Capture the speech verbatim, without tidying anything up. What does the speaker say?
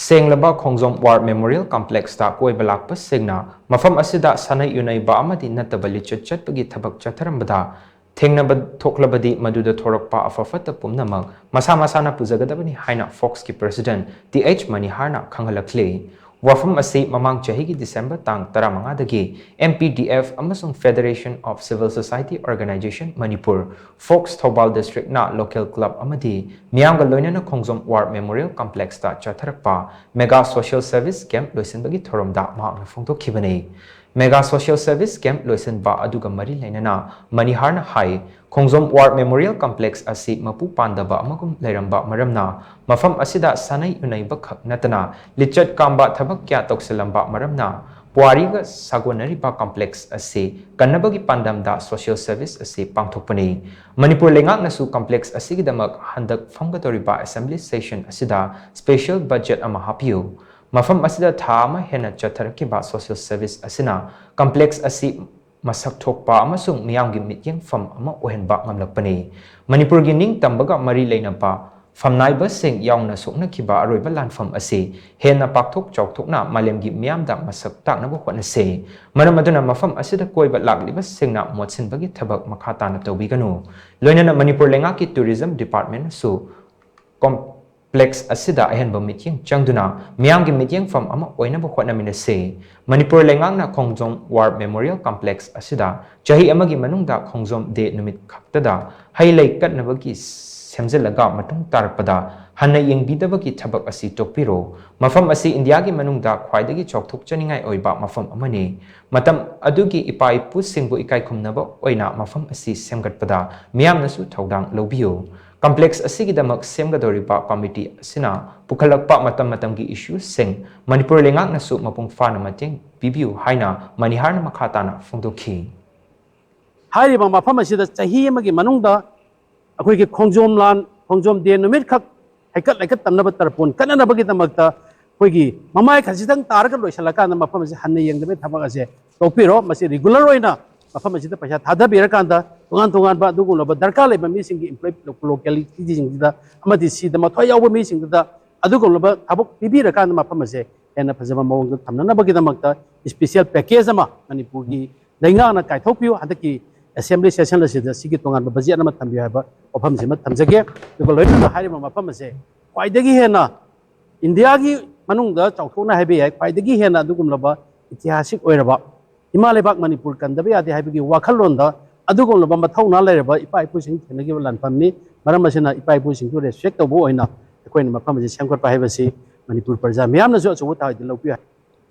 ꯁꯦꯡꯂꯕ ꯈꯣꯡꯖꯣꯝ war memorial ꯀꯝꯄ꯭ꯂꯦꯛꯁꯇ ꯀꯣꯏꯕ ꯂꯥꯛꯄꯁꯤꯡꯅ ꯃꯐꯝ ꯑꯁꯤꯗ ꯁꯥꯟꯅ ꯌꯨꯅꯩꯕ ꯑꯃꯗꯤ ꯅꯠꯇꯕ ꯂꯤꯆꯠ ꯆꯠꯄꯒꯤ ꯊꯕꯛ ꯆꯠꯊꯔꯝꯕꯗ ꯊꯦꯡꯅꯕ ꯊꯣꯛꯂꯕꯗꯤ ꯃꯗꯨꯗ ꯊꯣꯔꯛꯄ ꯑꯐ ꯐꯠꯇ ꯄꯨꯝꯅꯃꯛ ꯃꯁꯥ ꯃꯁꯥꯅ ꯄꯨꯖꯒꯗꯕꯅꯤ ꯍꯥꯏꯅ ꯐꯣꯛꯁꯀꯤ ꯄ꯭ꯔꯁꯤꯗꯦꯟꯠ ꯇꯤ ꯑꯩꯆ ꯃꯅꯤꯍꯥꯔꯅ ꯈꯪꯍꯜꯂꯛꯂꯤ꯫ ꯋꯥꯐꯝ ꯑꯁꯤ ꯃꯃꯥꯡ ꯆꯍꯤꯒꯤ ꯗꯤꯁꯦꯝꯕꯔ ꯇꯥꯡ ꯇꯔꯥꯃꯉꯥꯗꯒꯤ ꯑꯦꯝ ꯄꯤ ꯗꯤ ꯑꯦꯐ ꯑꯃꯁꯨꯡ Federation of Civil Society Organisation Manipur, ꯐꯣꯛꯁ ꯊꯧꯕꯥꯜ ꯗꯤꯁꯇ꯭ꯔꯤꯛꯅ ꯂꯣꯀꯦꯜ ꯀ꯭ꯂꯕ ꯑꯃꯗꯤ ꯃꯤꯌꯥꯝꯒ ꯂꯣꯏꯅꯅ ꯈꯣꯡꯖꯣꯝ ꯋꯥꯔ ꯃꯦꯃꯣꯔꯤꯌꯦꯜ ꯀꯝꯄ꯭ꯂꯦꯛꯁꯇ ꯆꯠꯊꯔꯛꯄ ꯃꯦꯒꯥ ꯁꯣꯁꯤꯌꯦꯜ ꯁꯔꯚꯤꯁ ꯀꯦꯝꯞ ꯂꯣꯏꯁꯤꯟꯕꯒꯤ ꯊꯧꯔꯝꯗ ꯃꯍꯥꯛꯅ ꯐꯣꯡꯗꯣꯛꯈꯤꯕꯅꯤ꯫ ꯃꯦꯒꯥ ꯁꯣꯁꯤꯌꯦꯜ ꯁꯔꯚꯤꯁ ꯀꯦꯝꯞ ꯂꯣꯏꯁꯤꯟꯕ ꯑꯗꯨꯒ ꯃꯔꯤ ꯂꯩꯅꯅ ꯃꯅꯤꯍꯥꯔꯅ ꯍꯥꯏ, ꯈꯣꯡꯖꯣꯝ ꯋꯥꯔ ꯃꯦꯃꯣꯔꯤꯌꯦꯜ ꯀꯝꯄ꯭ꯂꯦꯛꯁ ꯑꯁꯤ ꯃꯄꯨ ꯄꯥꯟꯗꯕ ꯑꯃꯒꯨꯝ ꯂꯩꯔꯝꯕ ꯃꯔꯝꯅ ꯃꯐꯝ ꯑꯁꯤꯗ ꯁꯥꯟꯅꯩ ꯌꯨꯅꯩꯕ ꯈꯛ ꯅꯠꯇꯅ ꯂꯤꯆꯠ ꯀꯥꯝꯕ ꯊꯕꯛ ꯀꯌꯥ ꯇꯧꯁꯤꯜꯂꯝꯕ ꯃꯔꯝꯅ ꯄꯨꯋꯥꯔꯤꯒ ꯁꯥꯒꯣꯟꯅꯔꯤꯕ ꯀꯝꯄ꯭ꯂꯦꯛꯁ ꯑꯁꯤ ꯀꯟꯅꯕꯒꯤ ꯄꯥꯟꯗꯝꯗ ꯁꯣꯁꯤꯌꯦꯜ ꯁꯔꯚꯤꯁ ꯑꯁꯤ ꯄꯥꯡꯊꯣꯛꯄꯅꯤ꯫ ꯃꯅꯤꯄꯨꯔ ꯂꯩꯉꯥꯛꯅꯁꯨ ꯀꯝꯄ꯭ꯂꯦꯛꯁ ꯑꯁꯤꯒꯤꯗꯃꯛ ꯍꯟꯗꯛ ꯐꯝꯒꯗꯧꯔꯤꯕ ꯑꯦꯁꯦꯝꯕ꯭ꯂꯤ ꯁꯦꯁꯟ ꯑꯁꯤꯗ ꯁ꯭ꯄꯦꯁꯤꯌꯦꯜ ꯕꯖꯦꯠ ꯑꯃ ꯍꯥꯞꯄꯤꯌꯨ꯫ ꯃꯐꯝ ꯑꯁꯤꯗ ꯊꯥ ꯑꯃ ꯍꯦꯟꯅ ꯆꯠꯊꯔꯛꯈꯤꯕ ꯁꯣꯁꯤꯌꯦꯜ ꯁꯔꯚꯤꯁ ꯑꯁꯤꯅ ꯀꯝꯄ꯭ꯂꯦꯛꯁ ꯑꯁꯤ ꯃꯁꯛ ꯊꯣꯛꯄ ꯑꯃꯁꯨꯡ ꯃꯤꯌꯥꯝꯒꯤ ꯃꯤꯠꯌꯦꯡꯐꯝ ꯑꯃ ꯑꯣꯏꯍꯟꯕ ꯉꯝꯂꯛꯄꯅꯤ꯫ ꯃꯅꯤꯄꯨꯔꯒꯤ ꯅꯤꯡꯇꯝꯕꯒ ꯃꯔꯤ ꯂꯩꯅꯕ ꯐꯝꯅꯥꯏꯕꯁꯤꯡ ꯌꯥꯎꯅ ꯁꯣꯛꯅꯈꯤꯕ ꯑꯔꯣꯏꯕ ꯂꯥꯟꯐꯝ ꯑꯁꯤ ꯍꯦꯟꯅ ꯄꯥꯛꯊꯣꯛ ꯆꯥꯎꯊꯣꯛꯅ ꯃꯥꯂꯦꯝꯒꯤ ꯃꯤꯌꯥꯝꯗ ꯃꯁꯛ ꯇꯥꯛꯅꯕ ꯍꯣꯠꯅꯁꯤ꯫ ꯃꯔꯝ ꯑꯗꯨꯅ ꯃꯐꯝ ꯑꯁꯤꯗ ꯀꯣꯏꯕ ꯂꯥꯛꯂꯤꯕꯁꯤꯡꯅ ꯃꯣꯠꯁꯤꯟꯕꯒꯤ ꯊꯕꯛ ꯃꯈꯥ ꯇꯥꯅ ꯇꯧꯕꯤꯒꯅꯨ꯫ ꯂꯣꯏꯅꯅ ꯃꯅꯤꯄꯨꯔ ꯂꯩꯉꯥꯛꯀꯤ ꯇꯨꯔꯤꯖꯝ ꯗꯤꯄꯥꯔꯠꯃꯦꯟꯠꯅꯁꯨ ꯀꯝꯄ꯭ꯂꯦꯛꯁ ꯑꯁꯤꯗ ꯑꯍꯦꯟꯕ ꯃꯤꯠꯌꯦꯡ ꯆꯪꯗꯨꯅ ꯃꯤꯌꯥꯝꯒꯤ ꯃꯤꯠꯌꯦꯡꯐꯝ ꯑꯃ ꯑꯣꯏꯅꯕ ꯍꯣꯠꯅꯃꯤꯟꯅꯁꯤ꯫ ꯃꯅꯤꯄꯨꯔ ꯂꯩꯉꯥꯛꯅ ꯈꯣꯡꯖꯣꯝ ꯋꯥꯔ ꯃꯦꯃꯣꯔꯤꯌꯦꯜ ꯀꯝꯄ꯭ꯂꯦꯛꯁ ꯑꯁꯤꯗ ꯆꯍꯤ ꯑꯃꯒꯤ ꯃꯅꯨꯡꯗ ꯈꯣꯡꯖꯣꯝ ꯗꯦ ꯅꯨꯃꯤꯠ ꯈꯛꯇꯗ ꯍꯩ ꯂꯩ ꯀꯠꯅꯕꯒꯤ ꯁꯦꯝꯖꯤꯜꯂꯒ ꯃꯇꯨꯡ ꯇꯥꯔꯛꯄꯗ ꯍꯟꯅ ꯌꯦꯡꯕꯤꯗꯕꯒꯤ ꯊꯕꯛ ꯑꯁꯤ ꯇꯣꯛꯄꯤꯔꯣ꯫ ꯃꯐꯝ ꯑꯁꯤ ꯏꯟꯗꯤꯌꯥꯒꯤ ꯃꯅꯨꯡꯗ ꯈ꯭ꯋꯥꯏꯗꯒꯤ ꯆꯥꯎꯊꯣꯛꯆꯅꯤꯡꯉꯥꯏ ꯑꯣꯏꯕ ꯃꯐꯝ ꯑꯃꯅꯤ꯫ ꯃꯇꯝ ꯑꯗꯨꯒꯤ ꯏꯄꯥ ꯏꯄꯨꯁꯤꯡꯕꯨ ꯏꯀꯥꯏ ꯈꯨꯝꯅꯕ ꯑꯣꯏꯅ ꯃꯐꯝ ꯑꯁꯤ ꯁꯦꯝꯒꯠꯄꯗ ꯃꯤꯌꯥꯝꯅꯁꯨ ꯊꯧꯗꯥꯡ ꯂꯧꯕꯤꯌꯨ꯫ ꯀꯝꯄ꯭ꯂꯦꯛꯁ ꯑꯁꯤꯒꯤꯗꯃꯛ ꯁꯦꯝꯒꯗꯧꯔꯤꯕ ꯀꯃꯤꯇꯤ ꯑꯁꯤꯅ ꯄꯨꯈꯠꯂꯛꯄ ꯃꯇꯝ ꯃꯇꯝꯒꯤ ꯏꯁꯨꯁꯤꯡ ꯃꯅꯤꯄꯨꯔ ꯂꯩꯉꯥꯛꯅꯁꯨ ꯃꯄꯨꯡ ꯐꯥꯅ ꯃꯇꯦꯡ ꯄꯤꯕꯤꯌꯨ ꯍꯥꯏꯅ ꯃꯅꯤꯍꯥꯔꯅ ꯃꯈꯥ ꯇꯥꯅ ꯐꯣꯡꯗꯣꯛꯈꯤ꯫ ꯍꯥꯏꯔꯤꯕ ꯃꯐꯝ ꯑꯁꯤꯗ ꯆꯍꯤ ꯑꯃꯒꯤ ꯃꯅꯨꯡꯗ ꯑꯩꯈꯣꯏꯒꯤ ꯈꯣꯡꯖꯣꯝ ꯂꯥꯟ, ꯈꯣꯡꯖꯣꯝ ꯗꯦ ꯅꯨꯃꯤꯠꯈꯛ ꯍꯩꯀꯠ ꯂꯩꯀꯠ ꯇꯝꯅꯕ ꯇꯔꯄꯣꯟ ꯀꯠꯅꯅꯕꯒꯤꯗꯃꯛꯇ ꯑꯩꯈꯣꯏꯒꯤ ꯃꯃꯥꯏ ꯈꯖꯤꯛꯇꯪ ꯇꯥꯔꯒ ꯂꯣꯏꯁꯤꯜꯂꯀꯥꯟꯗ ꯃꯐꯝ ꯑꯁꯤ ꯍꯟꯅ ꯌꯦꯡꯗꯕꯒꯤ ꯊꯕꯛ ꯑꯁꯦ ꯇꯣꯛꯄꯤꯔꯣ꯫ ꯃꯁꯤ ꯔꯤꯒꯨꯂꯔ ꯑꯣꯏꯅ ꯃꯐꯝ ꯑꯁꯤꯗ ꯄꯩꯁꯥ ꯊꯥꯗꯕꯤꯔꯀꯥꯟꯗ ꯇꯣꯉꯥꯟ ꯇꯣꯉꯥꯟꯕ ꯑꯗꯨꯒꯨꯝꯂꯕ ꯗꯔꯀꯥꯔ ꯂꯩꯕ ꯃꯤꯁꯤꯡꯒꯤ ꯏꯝꯄ꯭ꯂꯣꯏ ꯂꯣꯀꯦꯂꯤꯇꯤꯁꯤꯡꯁꯤꯗ ꯑꯃꯗꯤ ꯁꯤꯗ ꯃꯊ꯭ꯋꯥꯏ ꯌꯥꯎꯕ ꯃꯤꯁꯤꯡꯗꯨꯗ ꯑꯗꯨꯒꯨꯝꯂꯕ ꯊꯕꯛ ꯄꯤꯕꯤꯔꯀꯥꯟꯗ ꯃꯐꯝ ꯑꯁꯦ ꯍꯦꯟꯅ ꯐꯖꯕ ꯃꯑꯣꯡꯗ ꯊꯝꯅꯅꯕꯒꯤꯗꯃꯛꯇ special package ꯑꯃ ꯃꯅꯤꯄꯨꯔꯒꯤ ꯂꯩꯉꯥꯛꯅ ꯀꯥꯏꯊꯣꯛꯄꯤꯌꯨ꯫ ꯍꯟꯗꯛꯀꯤ assembly session ꯑꯁꯤꯗ ꯁꯤꯒꯤ ꯇꯣꯉꯥꯟꯕ budget ꯑꯃ ꯊꯝꯕꯤꯌꯨ ꯍꯥꯏꯕ ꯋꯥꯐꯝꯁꯤꯃ ꯊꯝꯖꯒꯦ꯫ ꯑꯗꯨꯒ ꯂꯣꯏꯅꯅ ꯍꯥꯏꯔꯤꯕ ꯃꯐꯝ ꯑꯁꯦ ꯈ꯭ꯋꯥꯏꯗꯒꯤ ꯍꯦꯟꯅ ꯏꯟꯗꯤꯌꯥꯒꯤ ꯃꯅꯨꯡꯗ ꯆꯥꯎꯊꯣꯛꯅ ꯍꯥꯏꯕ ꯌꯥꯏ, ꯈ꯭ꯋꯥꯏꯗꯒꯤ ꯍꯦꯟꯅ ꯑꯗꯨꯒꯨꯝꯂꯕ ꯏꯇꯤꯍꯥꯁꯤꯛ ꯑꯣꯏꯔꯕ ꯏꯃꯥ ꯂꯩꯕꯥꯛ ꯃꯅꯤꯄꯨꯔ ꯀꯟꯗꯕ ꯌꯥꯗꯦ ꯍꯥꯏꯕꯒꯤ ꯋꯥꯈꯜꯂꯣꯟꯗ ꯑꯗꯨꯒꯨꯝꯂꯕ ꯃꯊꯧꯅꯥ ꯂꯩꯔꯕ ꯏꯄꯥ ꯏꯄꯨꯁꯤꯡ ꯊꯦꯡꯅꯈꯤꯕ ꯂꯥꯟꯐꯝꯅꯤ꯫ ꯃꯔꯝ ꯑꯁꯤꯅ ꯏꯄꯥ ꯏꯄꯨꯁꯤꯡꯕꯨ respect ꯇꯧꯕ ꯑꯣꯏꯅ ꯑꯩꯈꯣꯏꯅ ꯃꯐꯝ ꯑꯁꯤ ꯁꯦꯝꯒꯠꯄ ꯍꯥꯏꯕꯁꯤ ꯃꯅꯤꯄꯨꯔ ꯄ꯭ꯔꯖꯥ ꯃꯤꯌꯥꯝꯅꯁꯨ ꯑꯆꯧꯕ ꯊꯥꯛꯇ ꯂꯧꯕꯤꯌꯨ ꯍꯥꯏ꯫